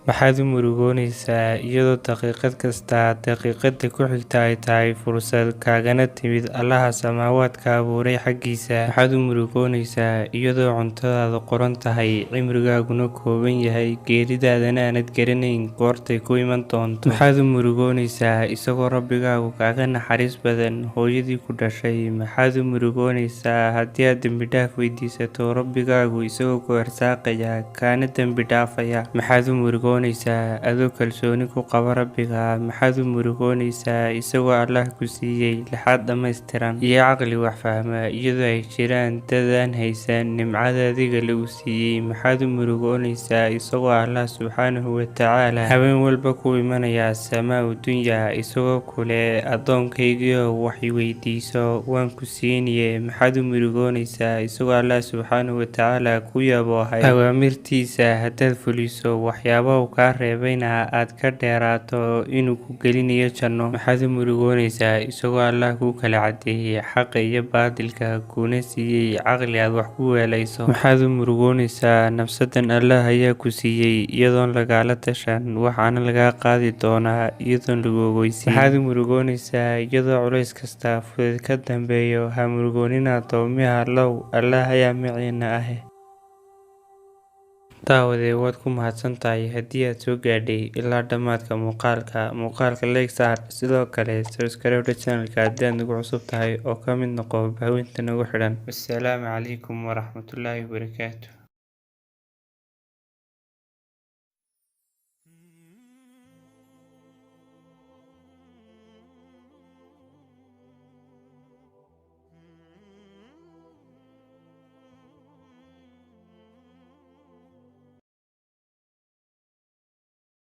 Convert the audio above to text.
Maxaad u murugoonaysaa iyadoo daqiiqad kasta daqiiqada ku xigta ay tahay fursad kaagana timid Allaha samaawaadka abuuray xaggiisa? Maxaad u murugoonaysaa iyadoo cuntadaadu qoran tahay, cimrigaaguna kooban yahay, geeridaadana aanad garanayn goortay ku iman doonto? Maxaad u murugoonaysaa isagoo Rabbigaagu kaaga naxariis badan hooyadii ku dhashay? Maxaad u murugoonaysaa haddii aad dembi dhaaf weydiisato Rabbigaagu isagoo ku arsaaqaya kaana dembi dhaafaya? Maxaad u murugoonaysaa adoo kalsooni ku qaba Rabbiga? Maxaad u murugoonaysaa isagoo Allah ku siiyey laxaad dhammaystiran iyo caqli wax fahma, iyadoo ay jiraan dad aan haysan nimcada adiga lagu siiyey? Maxaad u murugoonaysaa isagoo Allah subxaanahu wa tacaala habeen walba ku imanaya samaa dunya isagoo ku leh, "Addoonkaygiiyow, wax i weydiiso, waan ku siinaye"? Maxaad u murugoonaysaa isagoo Allah subxaanahu wa tacaala ku yaboohay awaamirtiisa haddaad fuliso, waxyaabaha uu kaa reebayna aad ka dheeraato, inuu ku gelinayo janno? Maxaad u murugoonaysaa isagoo Allah kuu kala caddeeyey xaqa iyo baadilka, kuuna siiyey caqli aad wax ku weelayso? Maxaad u murugoonaysaa nafsadan Allah ayaa ku siiyey iyadoon lagala tashan, waxaana lagaa qaadi doonaa iyadoon lagu ogeysiin? Maxaad u murugoonaysaa iyadoo culays kasta fudayd ka dambeeyo? Ha murugoonin addoomiyaha Allow, Allah ayaa maciina ah. Daawade, waad ku mahadsan tahay haddii aad soo gaadhay ilaa dhammaadka muuqaalka. Muuqaalka like saar, sidoo kale subscribe channelka haddii aad nagu cusub tahay, oo ka mid noqo bahweynta nagu xidhan. Wassalaamu calaykum waraxmatullaahi wabarakaatu.